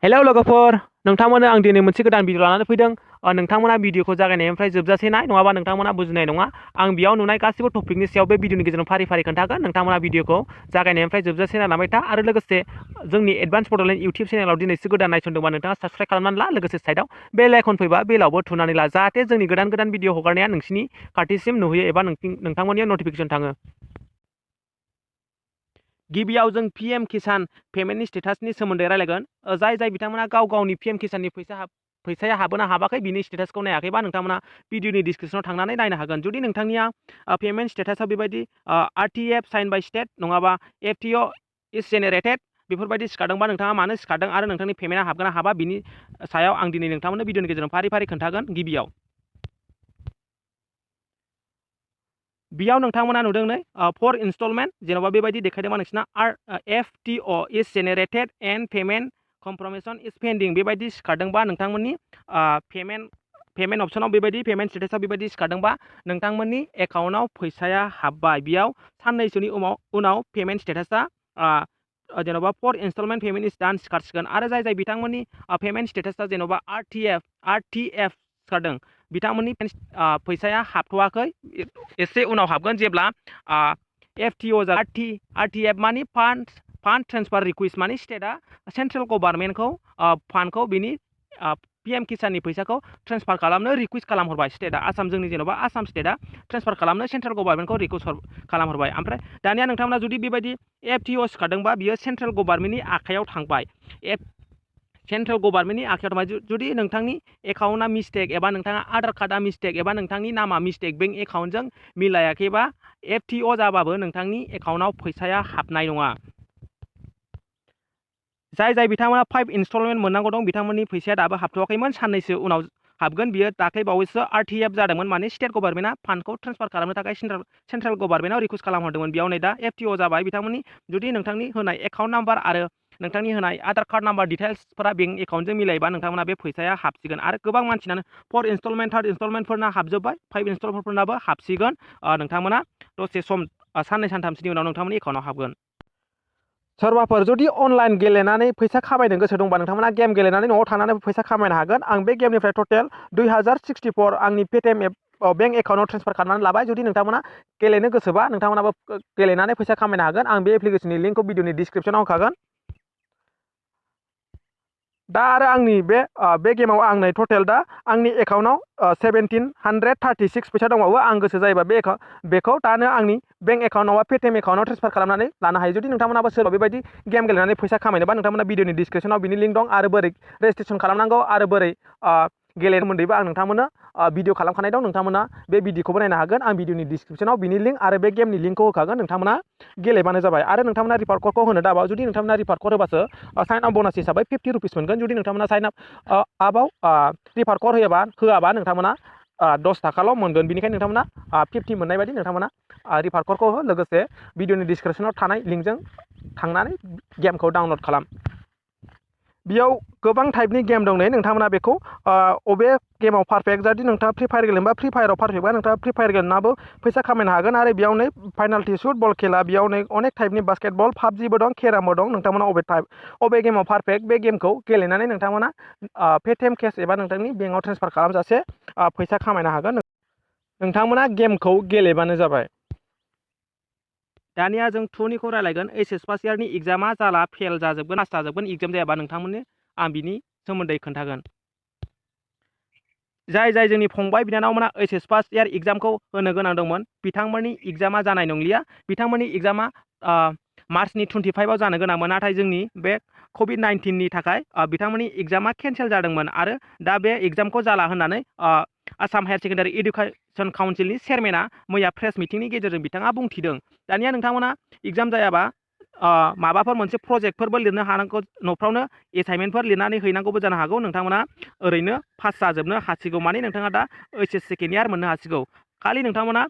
Hello लोगोफोर नोंथांमोननो आं दिनै मोनसे गोदान भिडिअ लानानै फैदों। नोंथांमोना भिडिअखौ जागायनायनिफ्राय जोबजासे नाय नङाबा नोंथांमोना बुजिनाय नङा। आं बेयाव नुनाय गासिबो टपिकनि सायाव बे भिडिअनि गेजेरजों फारि फारि खोन्थागोन। नोंथांमोना भिडिअखौ जागायनायनिफ्राय जोबजासे नायलांबाय था आरो लोगोसे जोंनि एडभान्स बड'लेण्ड इउटिउब चेनेलाव दिनैसो गोदान नायसनदोंबा नोंथाङा साबस्क्राइब खालामनानै ला। लोगोसे साइडआव बेल आइकन फैबा बेलावबो थुनानै ला जाहाथे जोंनि गोदान गोदान भिडिअ हगारनाया नोंसिनि खाथिसिम नुहैयो एबा नोंथांमोननियाव नटिफिकेसन थाङो। गिबियाव जों PM किसान पेमेन्टनि स्टेटासनि सोमोन्दै रायलायगोन। जाय बिथांमोना गाव गावनि PM किसाननि फैसाया हाबोना हाबाखै बिनि स्टेटासखौ नायाखैबा नोंथांमोना भिडिअनि डिसक्रिपसनाव थांनानै नायनो हागोन। जुदि नोंथांनिया पेमेन्ट स्टेटासा बेबायदि RTF साइन बाय स्टेट नङाबा FTO इज जेनेरेटेड बेफोरबायदि सिखारदोंबा नोंथाङा मानो सिखारदों आरो नोंथांनि पेमेन्टआ हाबगोन ना हाबा बिनि सायाव आं दिनै नोंथांमोननो भिडिअनि गेजेरजों फारि फारि खोन्थागोन। गिबियाव बेयाव नोंथांमोना नुदों नै फर इनस्टलमेन्ट जेन'बा बेबायदि देखायदोंबा नोंसिना FTO is generated and payment confirmation is pending बेबायदि सिखारदोंबा नोंथांमोननि पेमेन्ट अपसनाव बेबायदि पेमेन्ट स्टेटासाव बेबायदि सिखारदोंबा नोंथांमोननि एकाउन्टआव फैसाया हाबबाय। बेयाव साननैसोनि उनाव पेमेन्ट स्टेटासा जेन'बा फर इनस्टलमेन्ट पेमेन्ट इज डान सिखारसिगोन। आरो जाय बिथांमोननि पेमेन्ट स्टेटासा जेन'बा RTF सिखारदों बिथांमोननि फैसाया हाबथ'वाखै एसे उनाव हाबगोन जेब्ला FTO RTF मानि फान्ड ट्रेन्सफार रिकुवेस्ट मानि स्टेटआ सेन्ट्रेल गभर्नमेन्टखौ फान्डखौ बिनि PM किसाननि फैसाखौ ट्रेन्सफार खालामनो रिकुवेस्ट खालामहरबाय। स्टेटआ जोंनि जेन'बा आसाम स्टेटआ ट्रेन्सफार खालामनो सेन्ट्रेल गभर्नमेन्टखौ रिकुवेस्ट खालामहरबाय। ओमफ्राय दानिया नोंथांमोना जुदि बेबायदि FTO सिखारदोंबा बियो सेन्ट्रेल गभर्नमेन्टनि आखायाव थांबाय। सेन्ट्रेल गभर्नमेन्टनि आखायाव थांबाय। जुदि नोंथांनि एकाउन्टआ मिस्टेक एबा नोंथाङा आधार कार्डआ मिस्टेक एबा नोंथांनि नामा मिस्टेक बेंक एकाउन्टजों मिलायाखैबा FTO जाबाबो नोंथांनि एकाउन्टआव फैसाया हाबनाय नङा। जाय बिथांमोना 5 इनस्टलमेन्ट मोननांगौ दं बिथांमोननि फैसाया दाबो हाबथ'वाखैमोन, साननैसो उनाव हाबगोन। बियो दाख्लै बावैसो RTF जादोंमोन माने स्टेट गभर्नमेन्टआ फान्डखौ ट्रेन्सफार खालामनो थाखाय सेन्ट्रेल गभर्नमेन्टआव रिकुवेस्ट खालामहरदोंमोन। बेयाव नै दा FTO जाबाय। बिथांमोननि जुदि नोंथांनि होनाय एकाउन्ट नाम्बार आरो नोंथांनि होनाय आधार कार्ड नाम्बार डिटेल्सफोरा बेंक एकाउन्टजों मिलायोबा नोंथांमोना बे फैसाया हाबसिगोन। आरो गोबां मानसिनानो 4 इनस्टलमेन्ट 3 इनस्टलमेन्टफोरना हाबजोब्बाय, 5 इनस्टलमेन्टफोरनाबो हाबसिगोन। नोंथांमोना दसे सम साननै सानथामसोनि उनाव नोंथांमोननि एकाउन्टआव हाबगोन। सोरबाफोर जुदि अनलाइन गेलेनानै फैसा खामायनो गोसो दंबा नोंथांमोना गेम गेलेनानै न'आव थानानै फैसा खामायनो हागोन। आं बे गेमनिफ्राय टटेल 2064 आंनि पेटिएम बेंक एकाउन्टआव ट्रेन्सफार खालामनानै लाबाय। जुदि नोंथांमोना गेलेनो गोसोबा नोंथांमोनाबो गेलेनानै फैसा खामायनो हागोन। आं बे एप्लिकेशननि लिंकखौ भिडिअनि डिसक्रिपसनाव होखागोन। दा आरो आंनि बे गेमाव आंनो टटेल दा आंनि एकाउन्टआव 1736 फैसा दंबावो। आं गोसो जायोबा बेखौ दानो आंनि बेंक एकाउन्टआव पेटिएम एकाउन्टआव ट्रेन्सफार खालामनानै लानो हायो। जुदि नोंथांमोनाबो सोरबा बेबायदि गेम गेलेनानै फैसा खामायनोबा नोंथांमोना भिडिअनि डिसक्रिपसनाव बिनि लिंक दं आरो बोरै रेजिस्ट्रेसन खालामनांगौ आरो बोरै गेलेनो सोमोन्दैबो आं नोंथांमोननो भिडिअ खालामखानाय दं। नोंथांमोना बे भिडिअखौबो नायनो हागोन। आं भिडिअनि डिसक्रिपसनाव बिनि लिंक आरो बे गेमनि लिंकखौ होखागोन। नोंथांमोना गेलेबानो जाबाय। आरो नोंथांमोना रिफार क'डखौ होनो दाबाव। जुदि नोंथांमोना रिफार क'ड होबासो साइन आप बनास हिसाबै 50 रुपिस मोनगोन। जुदि नोंथांमोना साइन आपआव रिफार क'ड होआबा नोंथांमोना 10 थाखाल' मोनगोन। बेनिखायनो नोंथांमोना 50 मोननाय बायदि नोंथांमोना रिफार क'डखौ हो। लोगोसे भिडिअनि डिसक्रिपसनाव थानाय लिंकजों थांनानै गेमखौ डाउनलड खालाम। बेयाव गोबां टाइपनि गेम दं नै नोंथांमोना बेखौ अबे गेमाव पारफेक्ट। जुदि नोंथाङा फ्रि फायार गेलेनोबा फ्रि फायाराव पारफेक्टबा नोंथाङा फ्रि फायार गेलेनाबो फैसा खामायनो हागोन। आरो बेयाव नै फाइनाल्टि शुट बल खेला, बेयाव नै अनेक टाइपनि बास्केटबल पाबजिबो दं, केरामबो दं। नोंथांमोना अबे गेमाव पारफेक्ट बे गेमखौ गेलेनानै नोंथांमोना पेटिएम केस एबा नोंथांनि बेंकआव ट्रेन्सफार खालामजासे फैसा खामायनो हागोन। नोंथांमोना गेमखौ गेलेबानो जाबाय। दानिया जों 2निखौ रायलायगोन। HS फार्स्ट इयारनि एग्जामा जाला फेल जाजोबगोन, पास जाजोबगोन। एग्जाम जायाबा नोंथांमोननो आं बिनि सोमोन्दै खोन्थागोन। जाय जोंनि फंबाय बिनानावमोना HS फार्स्ट इयार एग्जामखौ होनो गोनां दंमोन बिथांमोननि एग्जामा जानाय नंलिया। बिथांमोननि एग्जामा मार्चनि 25आव जानो गोनांमोन, नाथाय जोंनि बे COVID-19नि थाखाय बिथांमोननि एग्जामा केन्सेल जादोंमोन। आरो दा बे एग्जामखौ जाला होननानै आसाम हायार सेकेन्डारि इडुकेसन काउन्सिलनि चेयारमेना मैया प्रेस मिटिंनि गेजेरजों बिथाङा बुंथिदों। दानिया नोंथांमोना एग्जाम जायाबा माबाफोर मोनसे प्रजेक्टफोरबो लिरनो हानांगौ, न'फ्रावनो एसाइनमेन्टफोर लिरनानै हैनांगौबो जानो हागौ। नोंथांमोना ओरैनो पास जाजोबनो हासिगौ, माने नोंथाङा दा HS सेकेन्ड इयार मोननो हासिगौ। खालि नोंथांमोना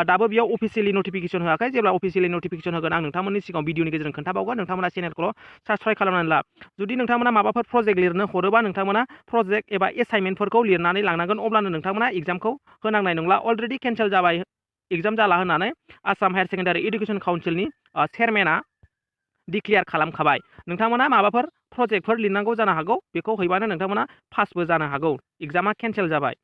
दाबो बेयाव अफिसियेलि नटिफिकेसन होआखै। जेब्ला अफिसियेलि नटिफिकेसन होगोन आं नोंथांमोननि सिगाङाव भिडिअनि गेजेरजों खोन्थाबावगोन। नोंथांमोना चेनेलखौल' साबस्क्राइब खालामनानै ला। जुदि नोंथांमोना माबाफोर प्रजेक्ट लिरनो हरोबा नोंथांमोना प्रजेक्ट एबा एसाइनमेन्टफोरखौ लिरनानै लांनांगोन, अब्लानो नोंथांमोना एग्जामखौ होनांनाय नंला। अलरेडि केन्सेल जाबाय एग्जाम जाला होननानै Assam higher secondary education काउन्सिलनि चेयारमेना declare खालामखाबाय। नोंथांमोना माबाफोर प्रजेक्टफोर लिरनांगौ जानो हागौ बेखौ हैबानो नोंथांमोना पासबो जानो हागौ एग्जामा केन्सेल जाबाय।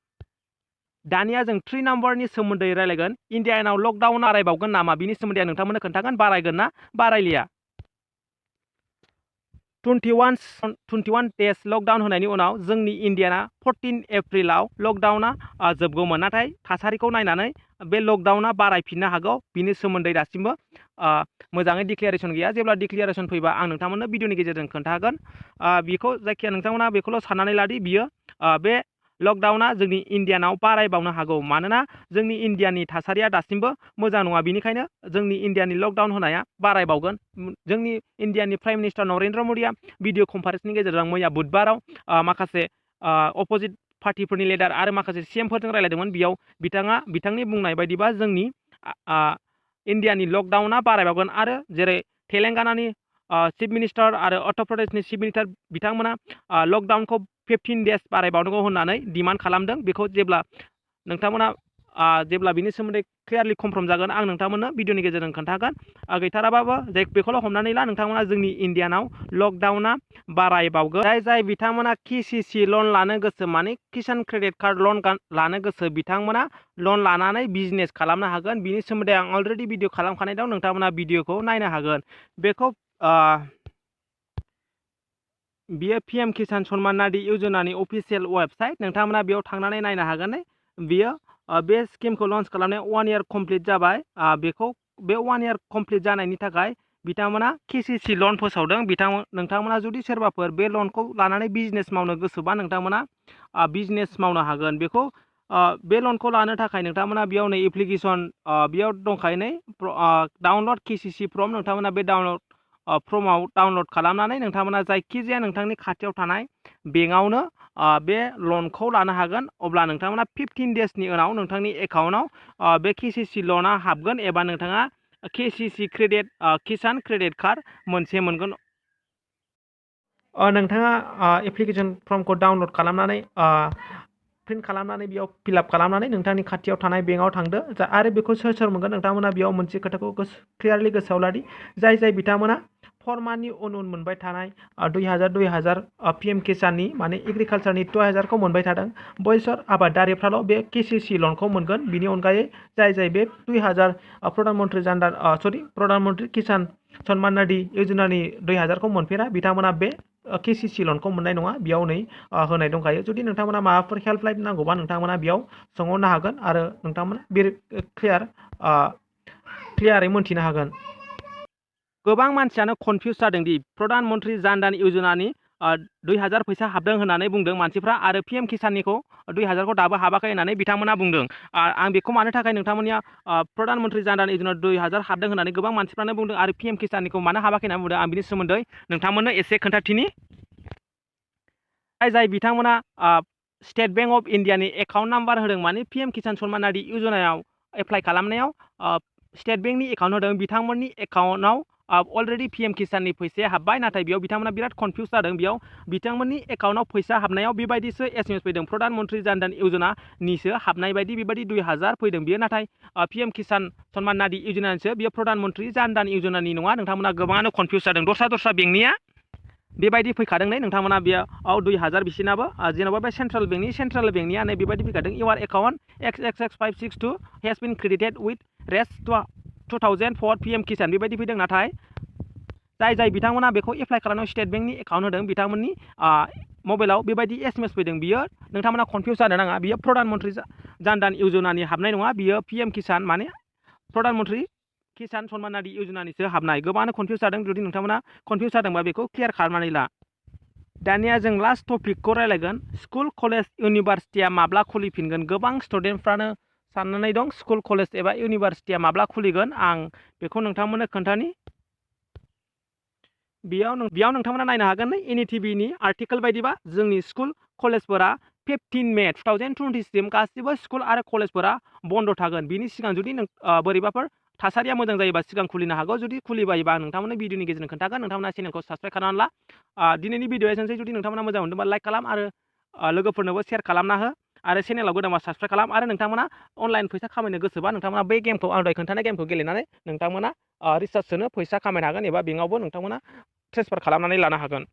दानिया जों 3 नाम्बारनि सोमोन्दै रायलायगोन। इन्डियानाव लकडाउन बारायबावगोन नामा बिनि सोमोन्दै आं नोंथांमोननो खोन्थागोन बारायगोन ना बारायलिया। 21 डेज लकडाउन होनायनि उनाव जोंनि इन्डियाना 14 एप्रिलाव लकडाउना जोबगौमोन, नाथाय थासारिखौ नायनानै बे लकडाउना बारायफिननो हागौ। बिनि सोमोन्दै दासिमबो मोजाङै डिक्लेरेसन गैया। जेब्ला डिक्लेरेसन फैबा आं नोंथांमोननो भिडिअनि गेजेरजों खोन्थागोन। बेखौ जायखिया नोंथांमोना बेखौल' साननानै लादि बियो बे लकडाउना जोंनि इन्डियानाव बारायबावनो हागौ, मानोना जोंनि इन्डियानि थासारिया दासिमबो मोजां नङा। बिनिखायनो जोंनि इन्डियानि लकडाउन होनाया बारायबावगोन। जोंनि इन्डियानि प्राइम मिनिस्टार नरेन्द्र मदिया भिडिअ कनफारेन्सनि गेजेरजों मैया बुधबाराव माखासे अपोजिट पार्टिफोरनि लिडार आरो माखासे CM फोरजों रायलायदोंमोन। बेयाव बिथांनि बुंनाय बायदिबा जोंनि इन्डियानि लकडाउना बारायबावगोन आरो जेरै तेलेंगानानि चिफ मिनिस्टार आरो उत्तर प्रदेशनि चिफ मिनिस्टार बिथांमोना लकडाउनखौ 15 डेज बारायबावनांगौ होननानै डिमान्ड खालामदों। बेखौ जेब्ला नोंथांमोना जेब्ला बिनि सोमोन्दै क्लियारलि कनफार्म जागोन आं नोंथांमोननो भिडिअनि गेजेरजों खोन्थागोन। गैथाराबाबो बेखौल' हमनानै ला नोंथांमोना जोंनि इन्डियानाव लकडाउना बारायबावगोन। जाय बिथांमोना KCC लन लानो गोसो, माने किसान क्रेडिट कार्ड लन लानो गोसो, बिथांमोना लन लानानै बिजनेस खालामनो हागोन। बिनि सोमोन्दै आं अलरेडि भिडिअ खालामखानाय दं, नोंथांमोना भिडिअखौ नायनो हागोन। बियो PM किसान सम्मान निधि योजनानि अफिसियेल वेबसाइट, नोंथांमोना बेयाव थांनानै नायनो हागोन। बियो बे स्किमखौ लन्च खालामनाया 1 इयार कमप्लिट जाबाय। बे 1 इयार कमप्लिट जानायनि थाखाय बिथांमोना KCC लन फोसावदों। नोंथांमोना जुदि सोरबाफोर बे लनखौ लानानै बिजनेस मावनो गोसोबा नोंथांमोना बिजनेस मावनो हागोन। बे लनखौ लानो थाखाय नोंथांमोना बेयाव नै एप्लिकेसन बेयाव दंखायो नै डाउनलड KCC फर्म, नोंथांमोना बे फर्माव डाउनलड खालामनानै नोंथांमोना जायखिजाया नोंथांनि खाथियाव थानाय बेंकआवनो बे लनखौ लानो हागोन। अब्ला नोंथांमोना 15 डेजनि उनाव नोंथांनि एकाउन्टआव बे KCC लना हाबगोन एबा नोंथाङा KCC किसान क्रेडिट कार्ड मोनसे मोनगोन। नोंथाङा एप्लिकेसन फर्मखौ डाउनलड खालामनानै प्रिन्ट खालामनानै बेयाव फिलआप खालामनानै नोंथांनि खाथियाव थानाय बेंकआव थांदो। आरो बेखौ सोर मोनगोन नोंथांमोना बेयाव मोनसे खोथाखौ क्लियारलि गोसोआव लादि जाय बिथांमोना 4 मान्थनि उन मोनबाय थानाय 2000 PM किसाननि माने एग्रिकालचारनि 2000खौ मोनबाय थादों, बैसोर आबादारिफ्राल' बे KCC लनखौ मोनगोन। बिनि अनगायै जाय बे 2000 प्रधानमन्त्री किसान सम्मान निधि योजनानि 2000खौ मोनफेरा बिथांमोना बे KCC लनखौ मोननाय नङा। बेयाव नै होनाय दंखायो। जुदि नोंथांमोना माबाफोर हेल्पलाइन नांगौबा नोंथांमोना बेयाव सोंहरनो हागोन आरो नोंथांमोना क्लियारै मोनथिनो हागोन। गोबां मानसियानो कनफिउज जादों दि प्रधानमन्त्री जान योजनानि 2000 फैसा हाबदों होननानै बुंदों मानसिफ्रा, आरो PM किसाननिखौ 2000खौ दाबो हाबाखै होननानै बिथांमोना बुंदों। आं बेखौ मानो थाखाय नोंथांमोननिया प्रधानमन्त्री जान योजना 2000 हाबदों होननानै गोबां मानसिफ्रानो बुंदों आरो PM किसाननिखौ मानो हाबाखै होननानै बुंदों, आं बिनि सोमोन्दै नोंथांमोननो एसे खोन्थाथिनि। जाय बिथांमोना स्टेट बेंक अफ इन्डियानि एकाउन्ट नाम्बार होदों, माने PM किसान सम्मान निधि योजनायाव एप्लाइ खालामनायाव स्टेट बेंकनि एकाउन्ट होदों, बिथांमोननि एकाउन्टआव अलरेडि PM किसाननि फैसाया हाबबाय। नाथाय बेयाव बिथांमोना बिराद कनफिउज जादों। बेयाव बिथांमोननि एकाउन्टआव फैसा हाबनायाव बेबायदिसो SMS फैदों, प्रधानमन्त्री जान योजनानिसो हाबनाय बायदि बेबायदि 2000 फैदों बियो, नाथाय PM किसान सम्मान निधि योजनानिसो, बियो प्रधानमन्त्री जान योजनानि नङा। नोंथांमोना गोबाङानो कनफिउज जादों। दस्रा बेंकनिया बेबायदि फैखादों नै नोंथांमोना बेयाव 2000 बिसिनाबो जेन'बा बे सेन्ट्रेल बेंकनिया नै बेबायदि फैखादों। Your account XXX562 has been credited with Rs 2004 PM Kisan बेबायदि फैदों। नाथाय जाय बिथांमोना बेखौ एप्लाइ खालामनायाव स्टेट बेंकनि एकाउन्ट होदों, बिथांमोननि मबाइलाव बेबायदि SMS फैदों। बियो नोंथांमोना कनफिउज जानो नाङा, बियो प्रधानमन्त्री जान योजनानि हाबनाय नङा, बियो PM किसान माने प्रधानमन्त्री किसान सम्मान निधि योजनानिसो हाबनाय। गोबाङानो कनफिउज जादों। जुदि नोंथांमोना कनफिउज जादोंबा बेखौ क्लियार खालामनानै ला। दानिया जों लास्ट टपिकखौ रायलायगोन। स्कुल कलेज इउनिभारसिटिया माब्ला खुलिफिनगोन? गोबां स्टुडेन्टफ्रानो साननानै दं स्कुल कलेज एबा इउनिभारसिटिया माब्ला खुलिगोन। आं बेखौ नोंथांमोननो खोन्थानि। बेयाव नोंथांमोना नायनो हागोन NETVनि आर्टिकेल बायदिबा जोंनि स्कुल कलेजफोरा 15 मे 2020 गासिबो स्कुल आरो कलेजफोरा बन्द थागोन। बिनि सिगां जुदि बोरैबाफोर थासारिया मोजां जायोबा सिगां खुलिनो हागौ। जुदि खुलिबायोबा आं नोंथांमोननो भिडिअनि गेजेरजों खोन्थागोन। नोंथांमोना चेनेलखौ साबस्क्राइब खालामनानै ला। दिनैनि भिडिअआ एसेनोसै। जुदि नोंथांमोना मोजां मोनदोंबा लाइक खालाम आरो लोगोफोरनोबो शेयार खालामना हो, आरो चेनेलाव गोदानबा साबस्क्राइब खालाम। आरो नोंथांमोना अनलाइन फैसा खामायनो गोसोबा नोंथांमोना बै गेमखौ आं दहाय खोन्थानाय गेमखौ गेलेनानै नोंथांमोना रिसार्ज सोनो फैसा खामायनो हागोन एबा बेंकआवबो नोंथांमोना ट्रेन्सफार खालामनानै लानो हागोन।